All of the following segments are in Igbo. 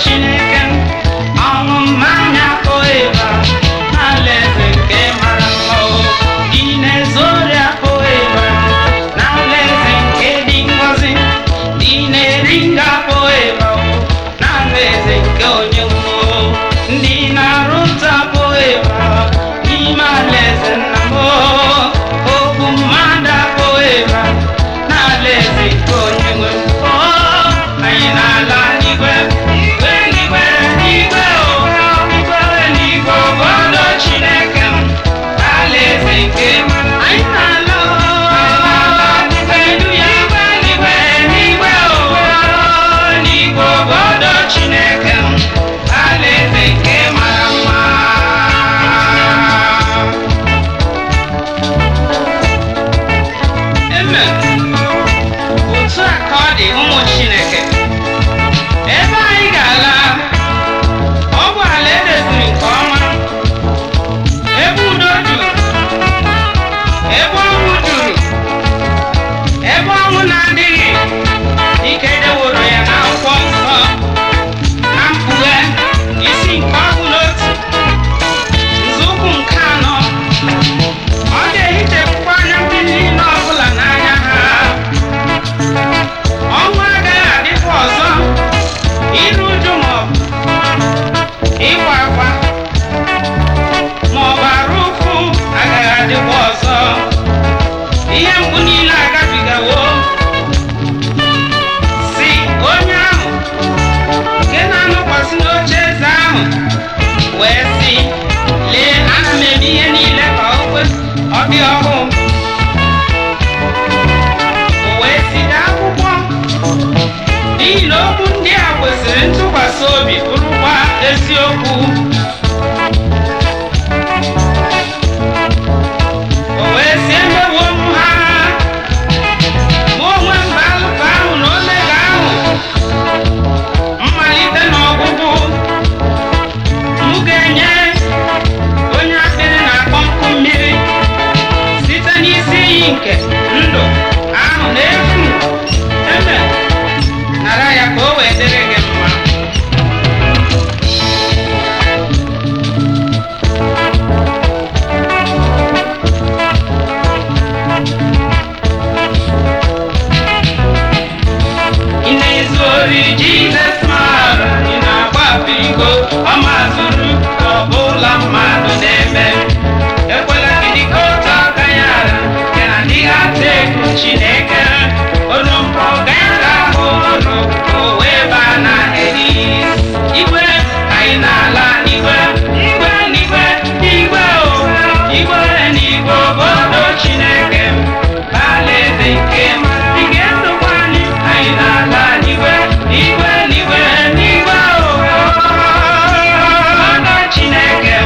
Chineke m. Ọṅụ mmanya apụghị ịba n'alaeze nke mara mma o. Ị na-ezu ori apụghị ịba n'alaeze nke dị ngọzi. Ndị na-eri nga apụghị ịba o n'alaeze nke onye nwe o. Ndị na-arụ ụta apụghị ịba n'ime alaeze nna m o. Okwu mmadụ apụghị ịba n'alaeze nke onye nwe m. O, anyị na-ala n'igwe, igwe n'igwe, n'igwe o, igwe n'igwe obodo Chineke m, alaeze nke mara. Anyị na-ala o, haleluya, igwe n'igwe, n'igwe o, n'igwe obodo Chineke m, alaeze nke mara mma. Amen. Otu a ka ọ dị ụmụ Chineke. Ebe anyị ga-ala, ọ bụ ala edoziri nke ọma, ebe udo juru, ebe ọṅụ juru, ebe ọnwụ na-adịghị. Ike deworo ya n'akwụkwọ nsọ na Mkpughe isi nke 11, nzọụkwụ nke anọ. Ọ ga-ehichapụkwa anya mmiri niile ọbụla n'anya ha. Ọnwụ agaghị adịkwa ọzọ, iru uju maọbụ ịkwa akwa maọbụ arụ ụfụ agaghị adịkwa ọzọ. Ihe mgbu niile agabigawo. Si onye ahụ nke na-anọkwasị n'oche eze ahụ wee sị, lee, ana m eme ihe niile ka o kwe ọ dị ọhụụ. O wee sị, dee akwụkwọ, n'ihi na okwu ndị a kwesịrị ntụkwasị obi bụrụkwa eziokwu. O wee sị, emewo m ha. Mụ onwe m bụ Alfa ahụ na Omega ahụ, mmalite na ọgwụgwụ. M ga-enye onye akpịrị na-akpọ nkụ mmiri site n'isi iyi nke ndụ ahụ n'efu. Eme nara ya ka o wee dịrị gị mma. Ị na-ezu ori Jizọs maara, ị na-agba iko, ọ mazụrụ ka ọ bụla mmadụ na-eme. Ekwela ka dịka otu aka ya ara, ya na ndị atụ egwu Chineke. Olu mpụ gaara ahụ ụlọ, o wee baa na Hades. Igwe, anyị na-ala igwe, igwe n'igwe, igwe o, igwe n'igwe obodo Chineke. Alaeze nke mara, ị ga-esokwa anyị, anyị na-ala n'igwe, igwe n'igwe, n'igwe o. Obodo Chineke,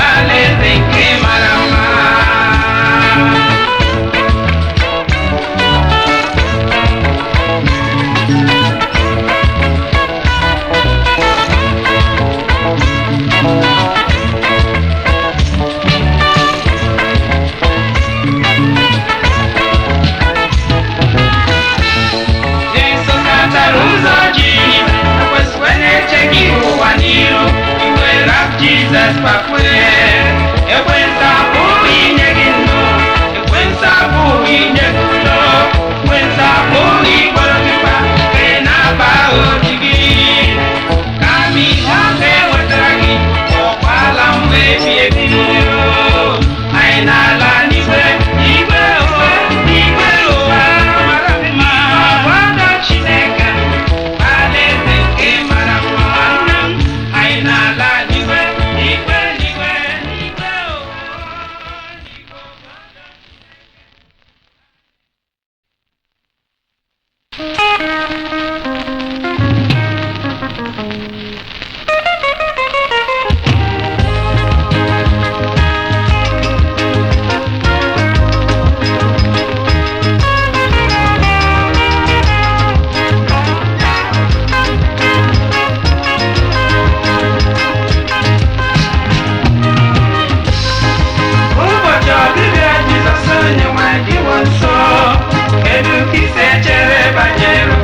alaeze nke mara mma. Jesu katara ụzọ ji ekwesịkwa na-eche gị ụwa n'iru iwe rap Jizọs kpakpue. Ekwensu apụghị inye gị ndụ, ekwensu apụghị inye gị udo, ekwensu apụghị ịgboro gị mkpa ka ị na-aba obi gị. Kama ihe ọ ga-ewetara gị ọkwala mgbe ebi ebi. Anyị na-ala n'igwe, igwe o, igwe ụwa mara mma, obodo Chineke, alaeze nke mara mma. Nna m, anyị na-ala n'igwe, igwe n'igwe, n'igwe o. Ụbọchị ọbịbịa Jizọs onye nwe dịwo nso. Kedu ka isi echere banyere